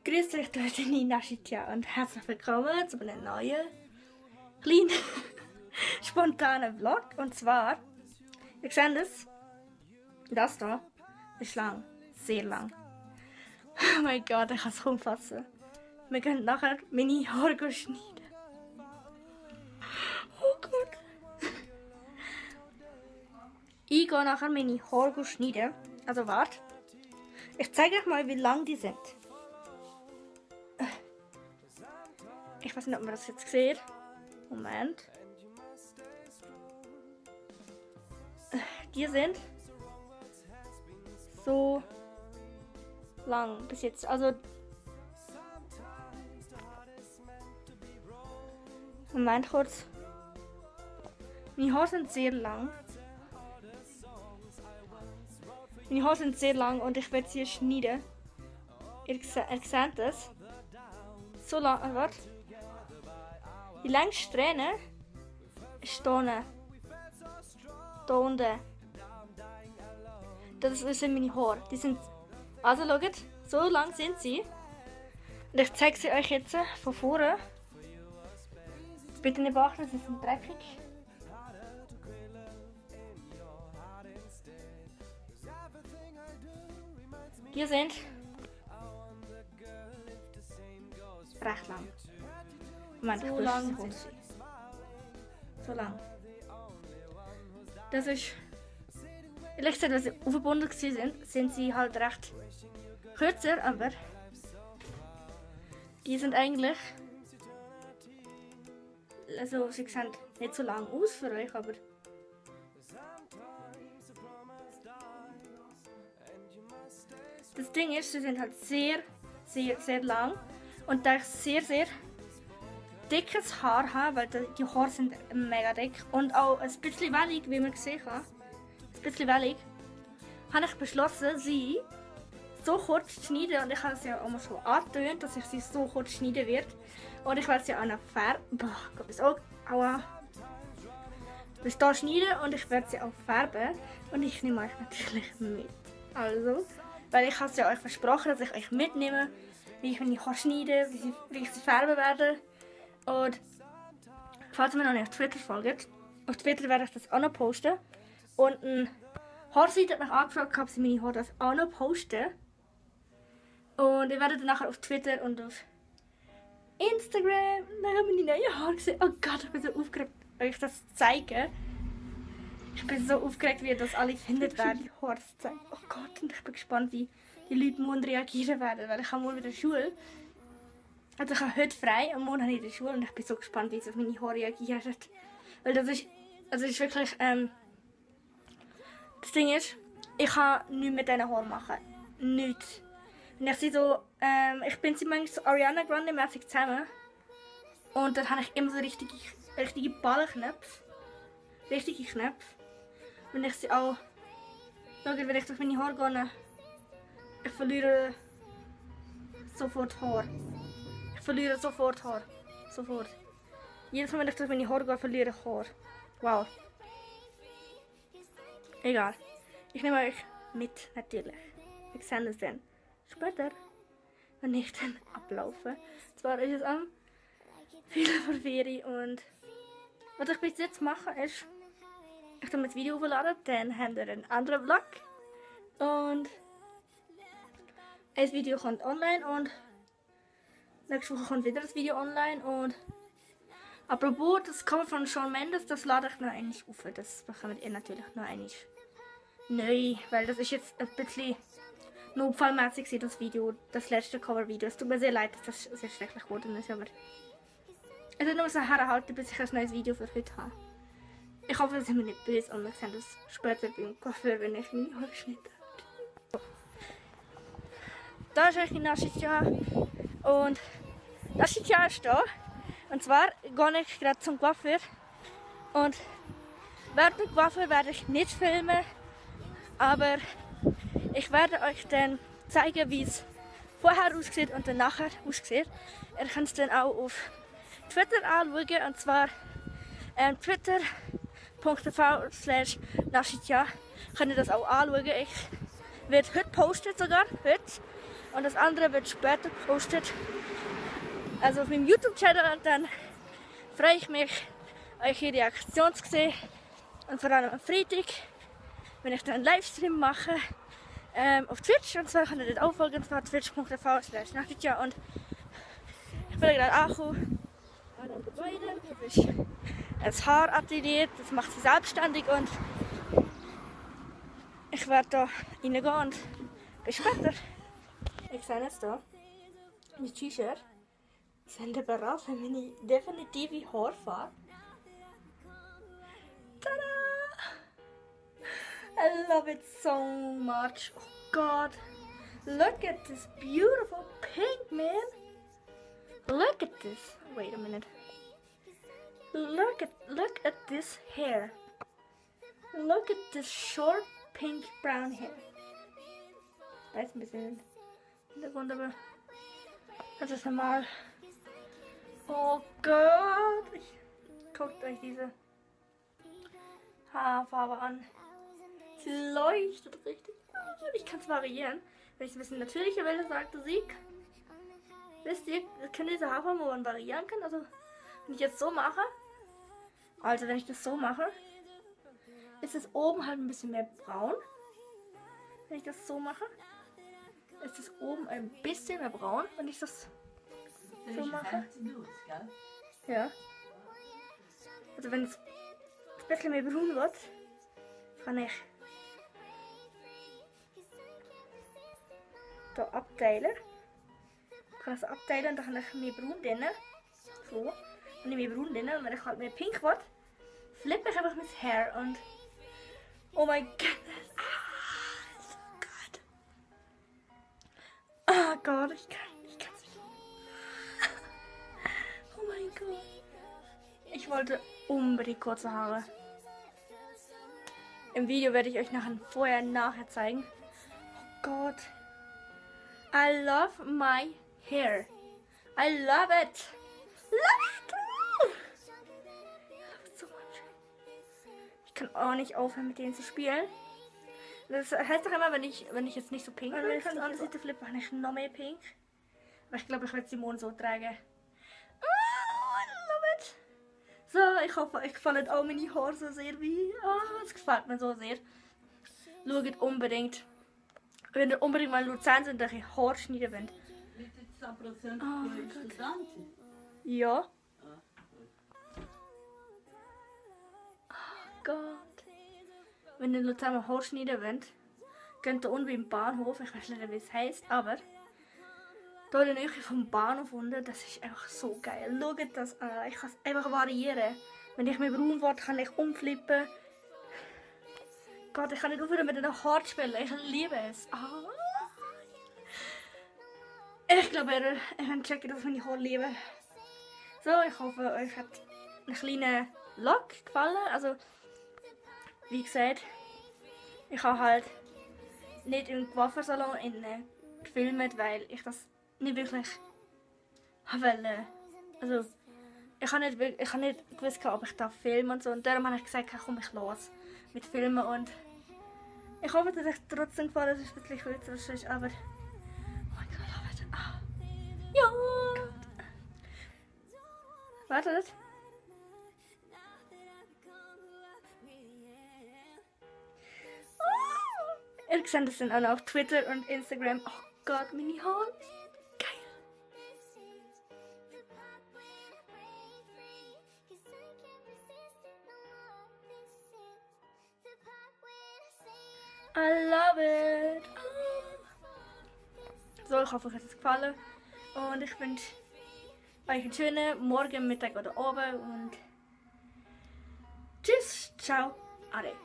Grüß euch, da ist die Nashitya und herzlich willkommen zu einem neuen, kleinen, spontanen Vlog. Und zwar, ihr seht es, das hier ist lang, sehr lang. Oh mein Gott, ich kann es kaum fassen. Wir können nachher meine Haare schneiden. Oh Gott. Ich gehe nachher meine Haare schneiden. Also warte. Ich zeige euch mal, wie lang die sind. Ich weiß nicht, ob man das jetzt sieht. Moment. Die sind so lang bis jetzt. Also Moment kurz. Meine Haare sind sehr lang. Meine Haare sind sehr lang und ich werde sie schneiden. Ihr seht das. So lang. Warte. Die längste Strähne ist hier unten. Hier unten. Das sind meine Haare. Die sind. Also schaut, so lang sind sie. Und ich zeige sie euch jetzt von vorne. Bitte nicht beachten, sie sind dreckig. Die sind recht lang. Moment, so lang sind sie. So lang. Das ist. Ehrlich gesagt, wenn sie aufgebunden sind sie halt recht kürzer, aber die sind eigentlich. Also, sie sehen nicht so lang aus für euch, aber. Das Ding ist, sie sind halt sehr, sehr, sehr lang. Und da ich sehr, sehr dickes Haar habe, weil die Haare sind mega dick und auch ein bisschen wellig, wie man gesehen hat, ein bisschen wellig, habe ich beschlossen, sie so kurz zu schneiden. Und ich habe es ja auch mal schon angetönt, dass ich sie so kurz schneiden werde. Und ich werde sie auch noch färben. Boah, Gott, bis auch. Aua. Bis da schneiden und ich werde sie auch färben. Und ich nehme euch natürlich mit. Also, weil ich habe es ja euch versprochen, dass ich euch mitnehme, wie ich meine Haare schneide, wie ich sie färben werde. Und falls ihr mir noch nicht auf Twitter folgt, auf Twitter werde ich das auch noch posten. Und eine Haarseite hat mich angefragt, ob sie meine Haare das auch noch posten. Und ihr werdet dann nachher auf Twitter und auf Instagram meine neuen Haare gesehen. Oh Gott, ich bin so aufgeregt, euch das zu zeigen. Ich bin so aufgeregt, wie ihr das alle findet, wer die Haare zu zeigen. Oh Gott, und ich bin gespannt, wie die Leute morgen reagieren werden, weil ich habe morgen wieder Schule. Also ich habe heute frei und morgen habe ich in der Schule und ich bin so gespannt, wie sie auf meine Haare reagieren. Weil das ist wirklich, das Ding ist, ich kann nichts mit diesen Haaren machen. Nichts. Und ich sehe so, ich bin manchmal so Ariana Grande mäßig zusammen. Und dann habe ich immer so richtige Ballenknöpfe. Richtige Knöpfe. Und ich sehe auch, wenn ich durch meine Haare gehe, ich verliere sofort Haar. Ich verliere sofort Haar. Sofort. Jedes Mal, wenn ich durch meine Haare gehe, verliere ich Haar. Wow. Egal. Ich nehme euch mit, natürlich. Wir sehen es dann später, wenn ich dann ablaufe. Zwar ist es am Viertel vor 4 und was ich bis jetzt mache ist, ich tue das Video aufladen, dann haben wir einen anderen Vlog und ein Video kommt online und nächste Woche kommt wieder das Video online. Und apropos, das Cover von Shawn Mendes, das lade ich noch einmal auf. Das bekommt ihr natürlich noch einmal neu, weil das ist jetzt ein bisschen notfallmäßig das Video, das letzte Cover-Video. Es tut mir sehr leid, dass das sehr schrecklich geworden ist, aber es wird nur so herhalten, bis ich ein neues Video für heute habe. Ich hoffe, dass ihr mir nicht böse und wir sehen das später beim Coiffeur, wenn ich meine Haare geschnitten habe. Da ist eigentlich Nashitya und Nashitya ist da. Und zwar gehe ich gerade zum Coiffeur und während dem Coiffeur werde ich nicht filmen, aber ich werde euch dann zeigen, wie es vorher aussieht und dann nachher aussieht. Ihr könnt es dann auch auf Twitter anschauen, und zwar twitter.tv/Nashitya. Könnt ihr das auch anschauen. Ich werde heute posten sogar, heute. und das andere wird später gepostet. Also auf meinem YouTube-Channel, dann freue ich mich, eure Reaktion zu sehen. Und vor allem am Freitag, wenn ich dann einen Livestream mache auf Twitch. Und zwar kann ihr dort auch folgen, und zwar twitch.tv/Nachtja. Und ich bin gerade angekommen an einem Gebäude. Das ist ein Haaratelier, das macht sie selbstständig. Und ich werde da reingehen und bis später. Ich sehe jetzt hier mein T-Shirt. Sind ihr bereit für meine definitive Haarfarbe? Tada! I love it so much. Oh God. Look at this beautiful pink, man. Look at this. Wait a minute. Look at this hair. Look at this short pink brown hair. Da ist ein bisschen Hintergrund, aber das ist normal. Oh Gott. Guckt euch diese Haarfarbe an. Sie leuchtet richtig. Ich kann es variieren. Wenn ich es ein bisschen natürlicher will, sagt Musik. Wisst ihr, könnt ihr diese Haarfarbe, wo man variieren kann? Also, wenn ich jetzt so mache, wenn ich das so mache, ist es oben halt ein bisschen mehr braun. Wenn ich das so mache, ist es oben ein bisschen mehr braun. Wenn ich das so mache. Ja. Also, wenn es ein bisschen mehr braun wird, kann ich da abteilen. Ich kann das abteilen und dann kann ich mehr braun drin. So. Und mehr braun drin. Und wenn ich halt mehr pink will, flippe ich einfach mein Hair und oh mein Gott. Oh Gott, ich kann's nicht. Oh mein Gott. Ich wollte unbedingt kurze Haare. Im Video werde ich euch vorher und nachher zeigen. Oh Gott. I love my hair. I love it. Love it. So much. Ich kann auch nicht aufhören, mit denen zu spielen. Das heißt doch immer, wenn ich jetzt nicht so pink bin, wenn ich das andere Seite flippe, mache ich noch mehr pink. Aber ich glaube, ich werde Simone so tragen. Oh, I love it. So, ich hoffe, euch gefallen auch meine Haare so sehr wie... Oh, es gefällt mir so sehr. Schaut unbedingt. Wenn ihr unbedingt mal in Luzern sind, dass ihr Haare schneiden wollt. Mit 10% Studentin? Ja. Oh Gott. Wenn ihr in Luzern mal Haare schneiden wollt, könnt ihr unten im Bahnhof, ich weiß nicht, wie es heisst, aber da in der Nähe vom Bahnhof unten, das ist einfach so geil. Schaut das an, ich kann es einfach variieren. Wenn ich mir braun werde, kann ich umflippen. Gott, ich kann nicht aufhören mit den Haaren zu spielen. Ich liebe es. Ah. Ich glaube, ihr könnt checken, dass ich meine Haare liebe. So, ich hoffe, euch hat ein kleiner Vlog gefallen. Also, wie gesagt, ich habe halt nicht im Coiffeursalon gefilmt, weil ich das nicht wirklich wollte. Also, ich habe nicht gewusst, ob ich da filme und so. Und darum habe ich gesagt, komm ich los mit Filmen. Und ich hoffe, dass euch trotzdem gefallen, dass es ein bisschen kürzer ist, aber oh mein Gott, warte. Ah. Ja! Wartet. Ihr seht das dann auch noch auf Twitter und Instagram. Oh Gott, meine Haare. Geil. I love it. So, ich hoffe, euch hat es gefallen. Und ich wünsche euch einen schönen Morgen, Mittag oder Abend. Und tschüss, ciao, ade.